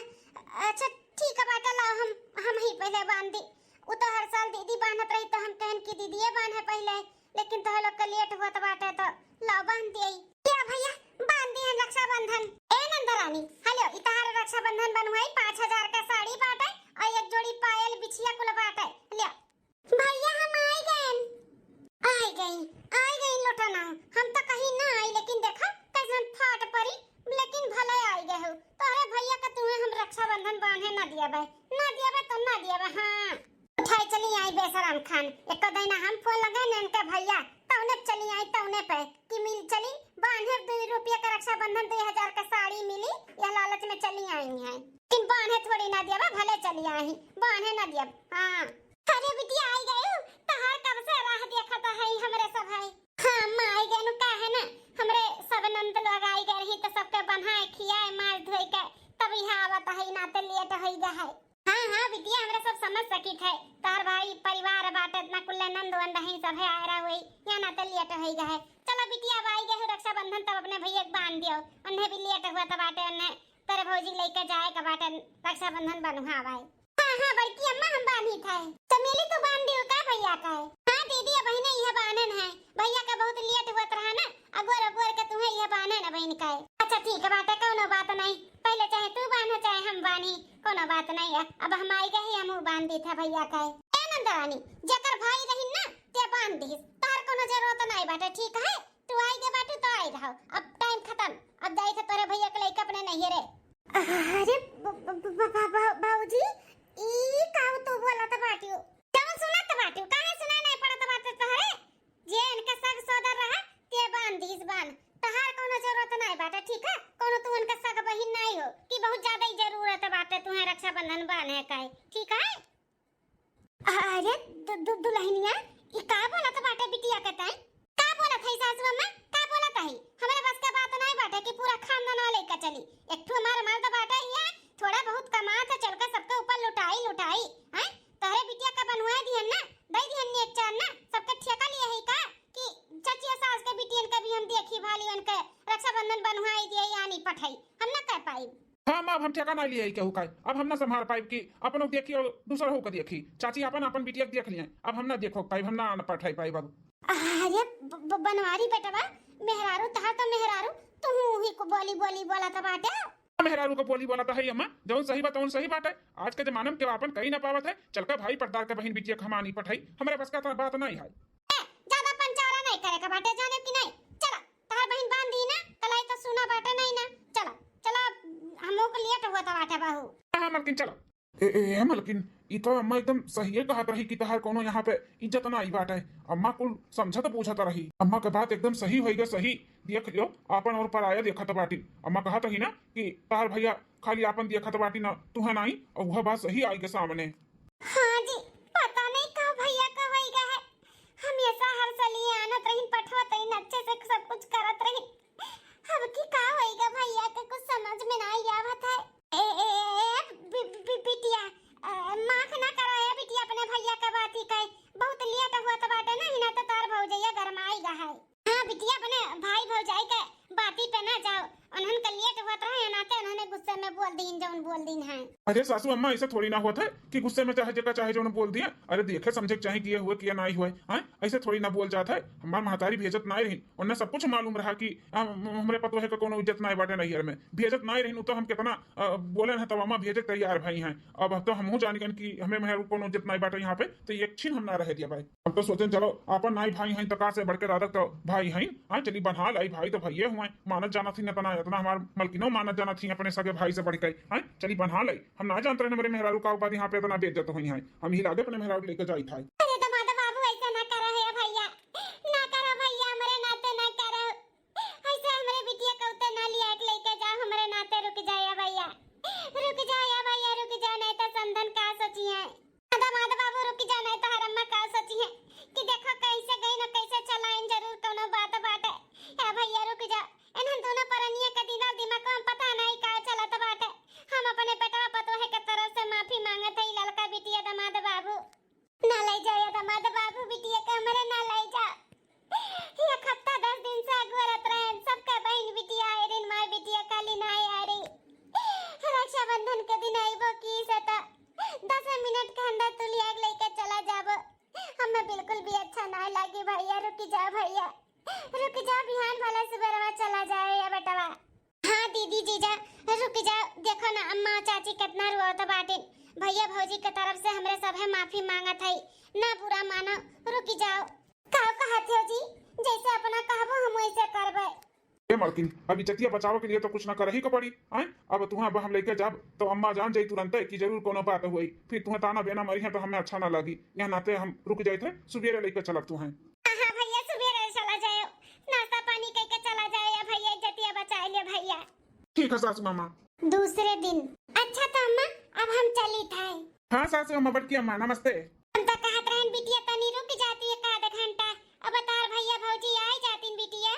अच्छा ठीक है बाटे, लाओ हम, हम ही पहले बांध दी। वो तो हर साल दीदी बांधत रही तो हम कहन कि दीदिये बांधे पहले, लेकिन तोहे लोग के लेट होत बाटे तो लाओ बांध दिए। या भैया, बांध दिए रक्षाबंधन। ए नंदरानी, हलियो, ई तहार रक्षाबंधन बनुआई, पाँच हजार का साड़ी बाटे और एक जोड़ी पायल बिछिया कुल बाटे। लिया। भैया, हम आई गए। आई गई, आई गई लोटना। हम तो कहीं ना आई, लेकिन देखा कैसन फाट परी, लेकिन भले आई गए हो। तोहरे भैया का तुम्हें हम रक्षाबंधन बांधे ना दिया बे, ना दिया बे तो ना दिया बे। हाँ। उठाई चली आई बेसरम खान। एको दइना हम फोन लगे ने इनके भैया, तौने चली आई तौने पे कि मिल चली, बान्हे दुई रुपया का रक्षाबंधन, दुई हजार का साड़ी मिली, यह लालच में चली आई हैं। लेकिन बान्हे थोड़ी ना दिया बे, भले चली आई, बान्हे ना दिया। हाँ। अरे बिटिया आई गए, तहार कब से राह देखत है हमरे सब है। हाँ अम्मा आई गए नु, का है ना, हमरे सब नंद लोग आई गए रही तो सबके बन्हाए खियाए मार धोए के तब यहाँ आवत है, नाते लेट हो गए है। हाँ, हाँ, बिटिया, हमरा सब समझ सकित है। तोहर भाई परिवार बाटे, इतना कुल्ले नंद वंद हैं, सब है आयरा हुई, यहाँ ना तो लेट होई गए। चलो बिटिया, अब आई गए हो रक्षाबंधन, तब अपने भैया के बांध दियो। उन्हें भी लेट हुआ तो बाटे, उन्हें तेरे भौजी लेके जाए का बाटे, रक्षाबंधन बनुहा आवाए। हाँ, हाँ, बड़की अम्मा, हम बांधी था। चमेली, तू बांध दियो का भैया का है? हाँ दीदी, अब ही नहीं है बांधन है, भैया का बहुत लेट हुआ रहा ना, अगोर अगोर के तुम्हें यह बांधन है बहन का है। अच्छा ठीक है बाटे, कौनो बात नहीं, पहले चाहे तू बांधो चाहे हम बांधी, कोनो बात नहीं है, अब हम आई गए, हमहू बांध दी था भैया का। ए नंदरानी, जेकर भाई रही ना, ते बांध दी, तोहर कोनो जरूरत नहीं बाटे, ठीक है? तू आई गए बाटू तो आई रहो, अब टाइम खत्म, अब जाई थे तोरे भैया के लेके अपने नहीं रे। अरे ब-, ब-, ब-, ब-, ब-, बाबूजी, ई काऊ तू बोलत बाटू? जौन सुनत बाटू, काहे सुनाई नहीं पड़त बाटे तोहरे? जे इनके सग सोदर रहा, ते बांध दीस बांध। तहार कोनो जरूरत नहीं बाटे, ठीक है? कोनो तू इनके सग बहिन नहीं हो कि बहुत ज्यादा ही जरूरत बाटे तुम्हें रक्षाबंधन बांधे का है, ठीक है? अरे दु-, दु-, दुल्हनिया, ई का बोलत बाटे बिटिया के ताई? का बोलत है सासू अम्मा? का बोलत है? हमरे बस के बात नहीं बाटे कि पूरा खानदान वाले का चली। एक ठो हमार मर्द बाटे हिया, थोड़ा बहुत कमात है, चल के सबके ऊपर लुटाई, लुटाई, हैं? तोहरे बिटिया का बनवाए दिहन ना, दे दिहन ने एक चार ना, सबके ठेका लिए है का कि चचिया सास के बिटियन के भी हम देखी भाली, उनके रक्षाबंधन बनवाई दिए, यानी पठाई, हम ना कह पाई। हाँ माँ, अब हम ठेका ना लिए केहू का, अब हम ना संभाल पाइब कि अपनो देखी और दूसर हो के देखी। चाची अपन अपन बिटिया के देख लिए, अब हम ना देखो पाइब, हम ना पठाई पाइब अब। अरे ब-, ब-, बनवारी बेटवा, मेहरारू तहार तो मेहरारू, तू ही को बोली बोली बोलत बाटे। मेहरारू को बोली बोलत है अम्मा, जौन सही बा तौन सही बाटे। आज के जमाना में केहू अपन कही ना पावत है, चल के भाई पटदार के बहिन बिटिया के हम आनी पठाई, हमरे बस का तो बात नहीं है। ए, ज्यादा पंचारा नहीं करे के बाटे, जाने कि नहीं? चला, तहार बहिन बांध दी ना, कलाई तो सुना बाटे नहीं ना। चला, चला, हमहू के लेट हुआ था बाटे बहू। हाँ, हाँ, मलकिन, चला। ए, ए, ए, मलकिन, ई तो अम्मा एकदम सही कहत रही कि तहार कोनो यहाँ पे इज्जत ना आई बाटे। अम्मा कुल समझत बूझत रही। अम्मा के बात एकदम सही होई गे, सही। देख लियो, आपन और पराया देखत बाटी। अम्मा कहत रही ना कि तहार भैया खाली आपन देखत बाटी ना, तुहे नाई, और वह बात सही आई गे सामने। हाँ जी, पता नहीं का भैया का होई गा है। हमेशा हर सलिए आनत रही, पठवत रही, अच्छे से सब कुछ करत रही। अब की का होई गा भैया के कुछ समझ में ना आवत है। ए, ए, ए, ए, बि-, बि-, बिटिया, अ, माफ ना करो ए बिटिया, अपने भैया का बात ही कहे। बहुत लेट हुआ तो बाटे ना, ही ना तो तार भौजैया गरमाई गा है। हाँ बिटिया, अपने भाई भौजाई के बाती पे ना जाओ, उन्हन के लेट होत रहे, नाते उन्होंने गुस्से में बोल दीन, जौन बोल दीन है। अरे सासू अम्मा, ऐसे थोड़ी ना होत है कि गुस्से में चाहे जेका चाहे जौन बोल दिया। अरे देखे समझे के चाहे किए हुए किए ना हुए, हाँ, ऐसे थोड़ी ना बोल जात है। हमार महतारी भेजत ना रही, उन्हें सब कुछ मालूम रहा कि हम, हमरे पतोहे का कोनो इज्जत ना बाटे नैहर में, भेजत ना रही, तो हम कितना, अ, बोले हैं तब अम्मा भेजे के तैयार भई हैं। अब, अब तो हमहू जान गन कि हमें मेहर कोनो इज्जत ना बाटे यहाँ पे, तो एक छिन हम ना रह दिया भाई। हम तो सोचेन, चलो, आपन नाई भाई हैं, तो का से बढ़ के दादा तो भाई हैं। हाँ, चली बन्हा लाई, भाई तो भइये हुए, मानत जानत ही इतना, इतना हमार मलकिनो मानत जानत ही अपने सगे भाई से बढ़ के। हाँ, चली बन्हा लाई। हम ना जानत रहे हमरे मेहरारू का ऊपर यहाँ पे इतना बेइज्जत हुई हैं। हम ही लागे अपने मेहरारू लेके जाई था। अरे दमाद बाबू, ऐसा ना करो हे भैया, ना करो भैया, हमरे नाते ना करो। ऐसे हमरे बिटिया का उते ना लिया के लेके जाओ, हमरे नाते रुक जाया भैया, रुक जाया भैया, रुक जाओ, नहीं तो समधन का सोचिहैं। दमाद बाबू रुक जा, नहीं तो हर अम्मा का सोचिहैं कि देखो कैसे गई न कैसे चलाइन, जरूर कोनो बात बाटे। ए भैया रुक जा, इन्हन दोनों परनिया के दिना दिमाग में पता नहीं का चलत बाटे। हम अपने बेटवा पतोहे के तरफ से माफी मांगत हई ललका बिटिया दमाद बाबू। ना ले जाए भैया भौजी के तरफ से हमरे सभे माफी मांगत है, ना बुरा मानो, रुकि जाओ। का कहत हो जी? जैसे अपना कहबो हम वैसे करबे। ए मलकिन, अब इज्जतिया बचावे के लिए तो कुछ ना करही के पड़ी, आय? अब तुहें अब हम लेके जाब तो अम्मा जान जाई तुरंते कि जरूर कोनो बात हुई, फिर तुहें ताना बेना मरी है तो हमें अच्छा ना लागी। यह नाते हम रुक जाइत है, सुबेरे लेके चलब तुहें। हाँ, हाँ भैया, सुबेरे चला जाए, नाश्ता पानी करके चला जाए या भैया, इज्जतिया बचाए ले भैया। ठीक है सासू अम्मा। दूसरे दिन। अच्छा तो अम्मा, अब हम चली थे। हाँ सासू अम्मा, बड़की अम्मा, नमस्ते। हम तो कहत रहन बिटिया तनी रुक जाती एक आध घंटा, अब तार भैया भौजी आए जातिन बिटिया।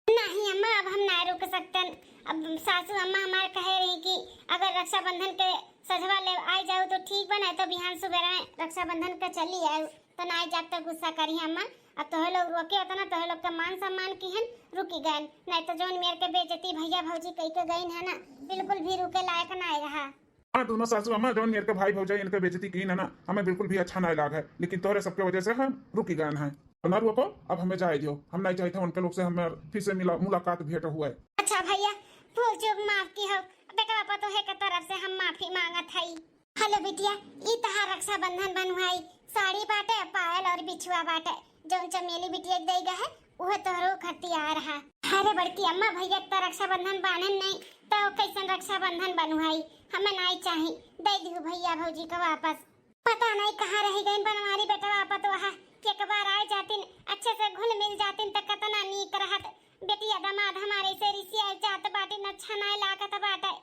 नहीं अम्मा, अब हम ना रुक सकतन। अब सासू अम्मा हमार कहे रही कि अगर रक्षाबंधन के सझवा ले आए जाओ तो ठीक बा, नहीं तो बिहान सुबेरे रक्षाबंधन के चली आए, तो ना जाब तो गुस्सा करी अम्मा। अब तोहे लोग रोके होता ना, तोहे लोग के मान सम्मान किहन रुकी गए, नहीं तो जौन मेर के बेइज्जती भैया भौजी कई के गईन है ना, बिल्कुल भी रुके लायक ना रहा। हाँ, दोनों सासू अम्मा, जौन मेर के भाई भौजाई इनके बेइज्जती की ना, ना, हमें बिल्कुल भी अच्छा ना लाग है, लेकिन तोहरे सबके वजह से हम रुकी गए हैं। और ना रुको, अब हमें जाए दियो, हम नहीं चाहते उनके लोग से हमें फिर से मिला, मुलाकात भेंट हुआ है। अच्छा भैया, भूल चूक माफ की हो, बेटा पापा तोहे के तरफ से हम माफी मांगत हई। हेलो बिटिया, ई तहार रक्षाबंधन बनवाई, साड़ी बाटे, पायल और बिछुआ बाटे, जौन चमेली बिटिया के देगा है, उहे तोहरो खतियार है। अरे बड़की अम्मा, भैया के तो रक्षाबंधन बांधन नहीं, तो कैसन रक्षाबंधन बनवाई? हमें नाई चाही, दे दिहु भैया भौजी को वापस। पता नहीं कहाँ रह गईन बनवारी बेटवा पतोहा, कि एक बार आए जातिन, अच्छे से घुल मिल जातिन तो कितना नीक रहत। बेटिया दामाद हमारे से रिसिया जात बाटिन, अच्छा नाई लागत बाटे।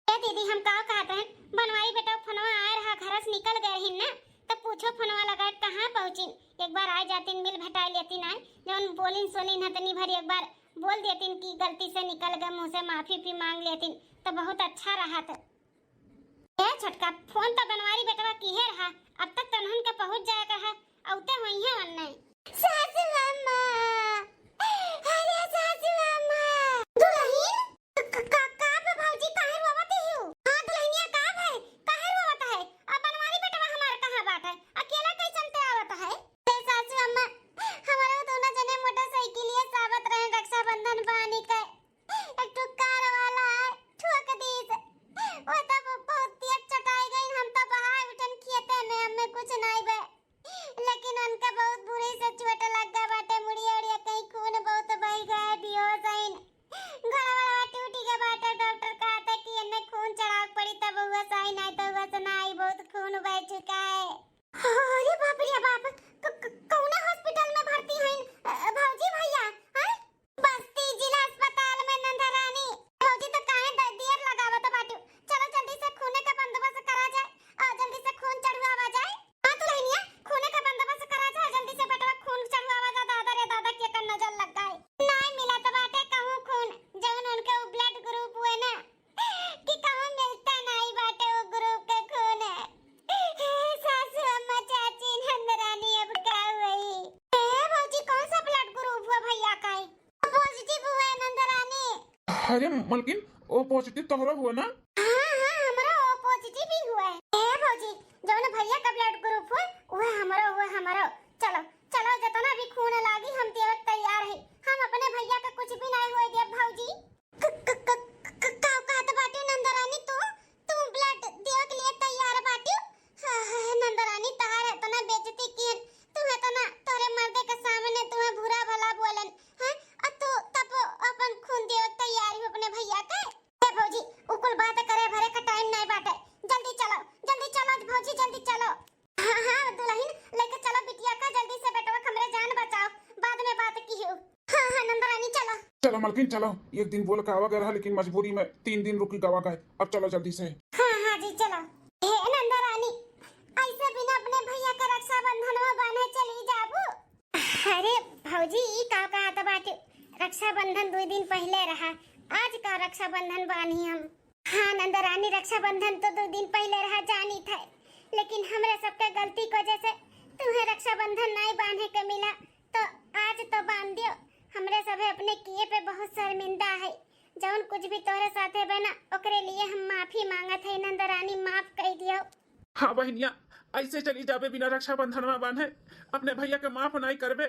ए दीदी, हम का कहत रहन, बनवारी बेटा फोनवा आए रहा, घर से निकल गए रहिन ना, तो पूछो फोनवा लगा कहाँ पहुँचिन। एक बार आए जातिन, मिल भेटाए लेतिन आए, जौन बोलिन सोलिन हतनी भरी एक बार बोल देतिन कि गलती से निकल गए, मुँह से माफी भी मांग लेतिन, तो बहुत अच्छा रहत। ए छोटका, फोन तो बनवारी बेटवा किहे रहा, अब तक तनहन के पहुँच जाए के रहा, औते होइहे वन्ने। सासू अम्मा, अरे सासू अम्मा। दुलहिन, क-, क-, का, का बा भौजी, काहे रोवत हियो? हाँ दुलहिनिया, का भए? काहे रोवत है? अब बनवारी बेटवा हमार कहाँ बाटे? अकेला कैसन ते आवत है? ए सासू अम्मा, हमरो दोनों जने मोटरसाइकिलिया सावत रहे रक्षाबंधन बानी के। एक ठो कार वाला है, ठोक दीस। वो तब बहुत तेज चटाई गई, हम तो बहाए उठन खेते में, हमें कुछ नहीं बे। लेकिन उनका बहुत बुरी से चोट लग गया बाटे, मुड़िया उड़िया कहीं खून बहुत बह गया है, बेहोश आइन। घड़ा वड़ा टूट गया बाटे, डॉक्टर कहते कि इन्हें खून चढ़ाव पड़ी तब हुआ सही, नहीं तो हुआ से नहीं, बहुत खून बह चुका है। अरे बाप रे बाप, क-, क-, कौना हॉस्पिटल में भर्ती हईन, अ, भौजी भैया, हैं? बस्ती जिला अस्पताल में नंदरानी। भौजी तो काहे द-, देर लगावत बाटू? चलो जल्दी से खूने का बंदोबस्त करा जाए और जल्दी से खून चढ़वावा जाए। हाँ दुलहिनिया, खूने का बंदोबस्त करा जाए, जल्दी से बेटवा खून चढ़वावा जा। दादा रे दादा, के कर नजर लग गए। नाई मिलत बाटे कहूँ खून, जौन उनके उ ब्लड ग्रुप हुए ना, कि कहूँ मिलता नाई बाटे वो ग्रुप के खून। हे सासू अम्मा, चाची, नंदरानी, अब का होई? ए भौजी, कौन सा ब्लड ग्रुप हुआ भैया का? ओ पॉजिटिव हुआ है नंदरानी। अरे मलकिन, ओ पॉजिटिव तोहरो हुआ ना? हाँ, हाँ, हमरा ओ पॉजिटिव ही हुआ है। ए भौजी, जौन भैया का ब्लड ग्रुप हुआ, वह हमरो हुआ, हमरो। चलो, चलो, जितना भी खून लागी, हम देवे के तैयार है। हम अपने भैया का कुछ भी नहीं हुए देब भौजी। क-, क-, क-, क-, का कहत बाटी नंदरानी तू? तू ब्लड देवे के लिए तैयार बाटी? हाँ, हाँ, हाँ, नंदरानी तहार इतना बेइज्जती किहन, तू इतना तोरे मर्दे के सामने तुम्हें बुरा भला बोलन, हैं? और तू तब अपन खून देवे के तैयार हो अपने भैया के? ए भौजी, उ कुल बात करे भरे का टाइम नहीं बाटे, जल्दी चलो, जल्दी चलो भौजी, जल्दी चलो। हाँ, हाँ, दुलहिन, लेके चलो बिटिया का, जल्दी से बेटवा हमरे जान बचाओ, बाद में बात किहू। हाँ, हाँ, नंदरानी, चलो। चलो मलकिन, चलो, एक दिन बोल के आवा गए रहा, लेकिन मजबूरी में तीन दिन रुकी गवा गए। अब चलो जल्दी से। हाँ, हाँ जी, चलो। हे नंदरानी, ऐसे बिना अपने भैया के रक्षाबंधन में बांधे चली जाबू? अरे भौजी, ई का कहत बाटे? रक्षाबंधन दो दिन पहले रहा, आज का रक्षाबंधन बांधी हम? हाँ नंदरानी, रक्षाबंधन तो दो दिन पहले रहा, जानी थे, लेकिन हमरे सबके गलती की वजह से तुम्हें रक्षाबंधन नहीं बांधे के मिला, तो आज तो बांध दियो। हमरे सभे अपने किए पे बहुत शर्मिंदा है, जौन कुछ भी तोरे साथे बना, ओकरे लिए हम माफी मांगत है नंदरानी, माफ कर दियो। हाँ बहिनिया, ऐसे चली जाबे बिना रक्षाबंधन में बांधे, अपने भैया के माफ नहीं करबे।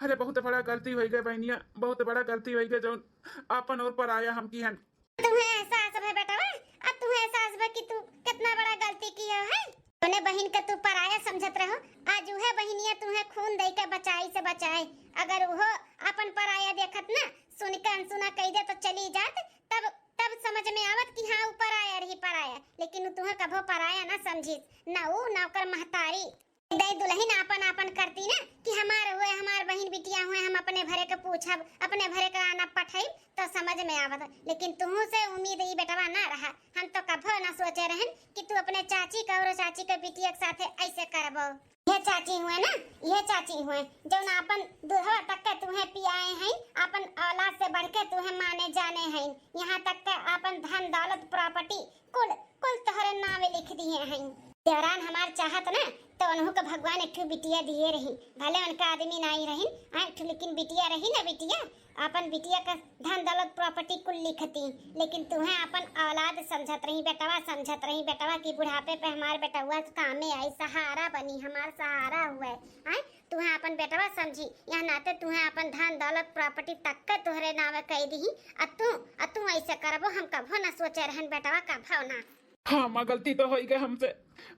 अरे बहुत बड़ा गलती हो गई बहिनिया, बहुत बड़ा गलती हो गई, जौन आपन और पराया हम किहन। तुम्हें एहसास भे बेटवा, अब तुम्हें एहसास भे कि तू कितना बड़ा गलती कियो है। तोने बहिन के तू पराया समझत रहो, आज उहे बहिनिया तुहे खून दे के बचाई से बचाए। अगर उहो अपन पराया देखत ना, सुन के अनसुना कह दे तो चली जात, तब तब समझ में आवत कि हाँ, ऊ पराया रही, पराया। लेकिन ऊ तुहे कभो पराया ना समझिस, ना ऊ ना ओकर महतारी। दे दुलहिन आपन आपन करती ना कि हमार हुए, हमार बहिन बिटिया हुए, हम अपने भरे के पूछब, अपने भरे के आना पठइब, तो समझ में आवत। लेकिन तुहू से उम्मीद ई बेटवा ना रहा। हम तो कभो ना सोचे रहन कि तू अपने चाची के और चाची के बिटिया के साथे ऐसे करबो। ये चाची हुए ना, ये चाची हुए, जौन आपन दूधवा तक के तुहे पियाए हैं, आपन औलाद से बढ़ के तुहे माने जाने हैं। यहाँ तक के आपन धन दौलत प्रॉपर्टी कुल, कुल तोहरे नावे लिख दिए हैं। देवरान हमार चाहत ना, तो उनहु के भगवान एक ठो बिटिया दिए रही। भले उनका आदमी नाई रही, आ, एक ठो लेकिन बिटिया रही ना, बिटिया, आपन बिटिया का धन दौलत प्रॉपर्टी कुल लिखती। लेकिन तुहे आपन औलाद समझत रही, बेटवा समझत रही, बेटवा की बुढ़ापे पे हमार बेटवा कामे आई, सहारा बनी, हमार सहारा हुए। आय, तुहे आपन बेटवा समझी, यह नाते तुहे आपन धन दौलत प्रॉपर्टी तक के तोहरे नावे कह दी। आ तू, आ तू ऐसे करबो, हम कभो ना सोचे रहन बेटवा, कभो ना। हाँ माँ, गलती तो होई गए हमसे,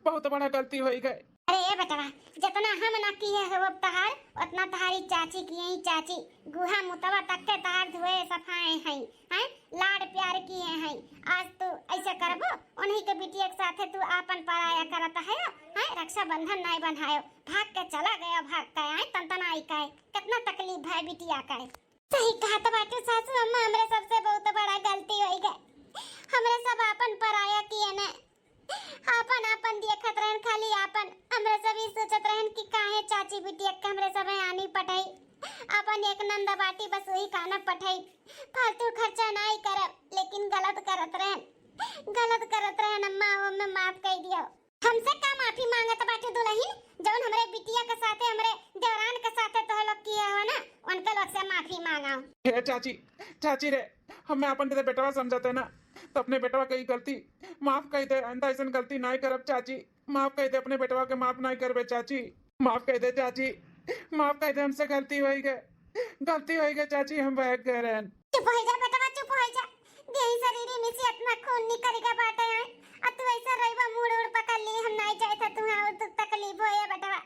बहुत बड़ा गलती होई गए। अरे ए बेटवा, जितना हम ना किए हो तहार, उतना तहारी चाची किए ही चाची। गुहा मुतवा तक के तहार धोए सफाए हैं, हैं? लाड प्यार किए हैं। आज तू ऐसे करबो, उन्हीं के बिटिया के साथे तू आपन पराया करत है, हैं? रक्षाबंधन नाई बन्हायो, भाग के चला गया, भाग के आए तनतनाई का। कितना तकलीफ है बिटिया का। सही कहत बाटू सासू अम्मा, हमरे सबसे बहुत बड़ा गलती होई गए। हमरे सब आपन पराया किए ने, आपन आपन देखत रहन, खाली आपन। हमरे सब ई सोचत रहन कि काहे चाची बिटिया के हमरे सब आनी पठाई, आपन एक नंद बाटी बस वही काना पठाई, फालतू खर्चा नाई करब। लेकिन गलत करत रहन, गलत करत रहन अम्मा, ओमे माफ कर दियो। हमसे का माफी मांगत बाटू दुलहिन, जौन हमरे बिटिया के साथे, हमरे देवरान के साथे तोह लोग किए हो ना, उनके लोग से माफी मांगाओ। हे चाची, चाची रे, हमें आपन बेटवा समझते ना, तो अपने बेटवा के ई गलती माफ कर दे, आइंदा ऐसन गलती नाई करब चाची, माफ कर दे, अपने बेटवा के माफ नाई करबे चाची, माफ कर दे चाची, माफ कर दे, हमसे गलती होई गए, गलती होई गए चाची, हम बहक गए रहन। चुप हो जा बेटवा, चुप हो जा। देही शरीर में से इतना खून निकल गया बाटे हैं, आ तू ऐसा रहिबा, मूड़ उड़ पकड़ ली, हम नहीं जाए था तुहाँ और तू तकलीफ हो ये बेटवा।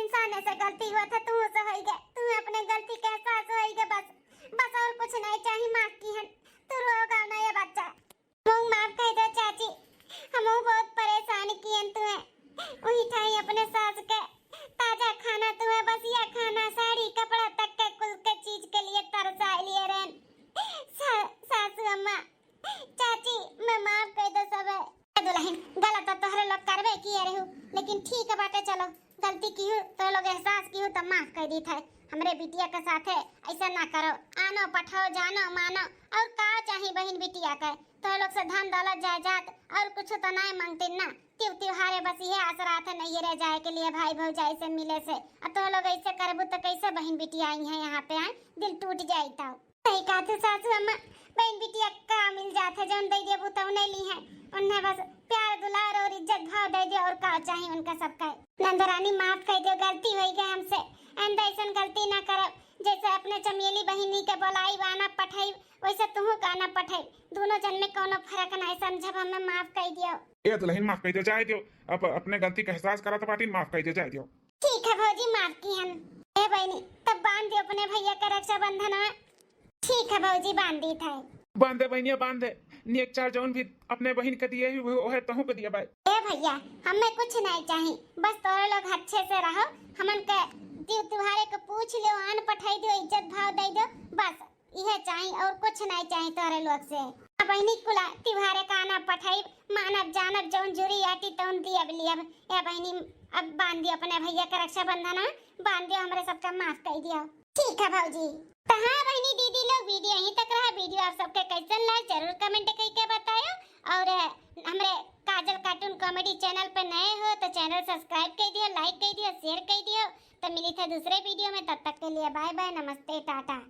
इंसान ऐसे गलती हुआ था, तू से होई गए, तू अपने गलती के एहसास होई गए, बस, बस और कुछ नहीं चाहिए, माफ की हन, तू रोगा ना ये बच्चा। हमहू माफ कर दो चाची, हमहू बहुत परेशान कियन तुहे। वही ठाई अपने सास के ताजा खाना तुहे, बसिया खाना, साड़ी, कपड़ा तक के कुल के चीज के लिए तरसा लिए रहन। सा-, सासू अम्मा, चाची, मैं माफ कर दो सब। ए दुलहिन, गलत तो तोहरे लोग करबे किए रहू, लेकिन ठीक बाटे, चलो गलती की हूँ, तोहरे लोग एहसास की हूँ तो माफ कर दी थे। हमरे बिटिया के साथे ऐसा ना करो, आनो पठाओ, जानो मानो, और का चाही बहिन बिटिया के? तोह लोग से धन दौलत जायदाद और कुछ तो नाय मांगते ना, त्यों त्योहारे बस ये आस रहत है नैहरे जाए के लिए, भाई भौजाई से मिले से। अब तोह लोग ऐसे करबू तो कैसे बहिन बिटिया आई हैं यहाँ पे, आए दिल टूट जाई तो। सही कहा तू सासू अम्मा, बहिन बिटिया का मिल जात है, जौन दे देबू तो नहीं ली है, उन्हें बस प्यार दुलार और इज्जत भाव दे दे, और का चाही उनका सबका। नंदरानी माफ कर दो, गलती हो गई हमसे, आइंदा ऐसन गलती ना करब। जैसे अपने चमेली बहिनी के बोलाई आना पठाई, वैसे तुहू का ना पठाई। दोनों जन में कोनो फर्क ना है, समझब, हमें माफ कर दियो। ए दुलहिन, माफ कर दियो, जाए दियो। अब अपने गलती का एहसास करत बाटी, माफ कर दियो, जाए दियो। ठीक है भौजी, माफ की हम। ए बहिनी, तब बांध दियो अपने भैया का रक्षाबंधन। ठीक है भौजी, बांध दी था। बांध दे बहिनिया, बांध दे। नेक चार जौन भी अपने बहिन के दिए ही, वो है तहू के दिए बाय। ए भैया, हमें कुछ नहीं चाहिए, बस तोरे लोग अच्छे से रहो, हमन के दियो, त्योहारे के पूछ लियो, आन पठाई दियो, इज्जत भाव दे दो, बस। इहे चाही और कुछ नहीं चाही तोहरे लोग से। अब बहिनी कुला त्योहारे का आना पठाई, मानब जानब जौन जुरी आटी तौन दियब लियब। ए बहिनी, अब बांध दियो अपने भैया के रक्षाबंधन, बांध दियो, हमरे सबका माफ कर दियो। ठीक है भौजी। तो हाँ बहिनी दीदी लोग, वीडियो यहीं तक रहा। वीडियो आप सबके कैसन लगा जरूर कमेंट करके बतायो, और हमरे काजल कार्टून कॉमेडी चैनल पे नए हो तो चैनल सब्सक्राइब कर दियो, लाइक कर दियो, शेयर कर दियो। तो मिली थे दूसरे वीडियो में, तब तक के लिए बाय बाय, नमस्ते, टाटा।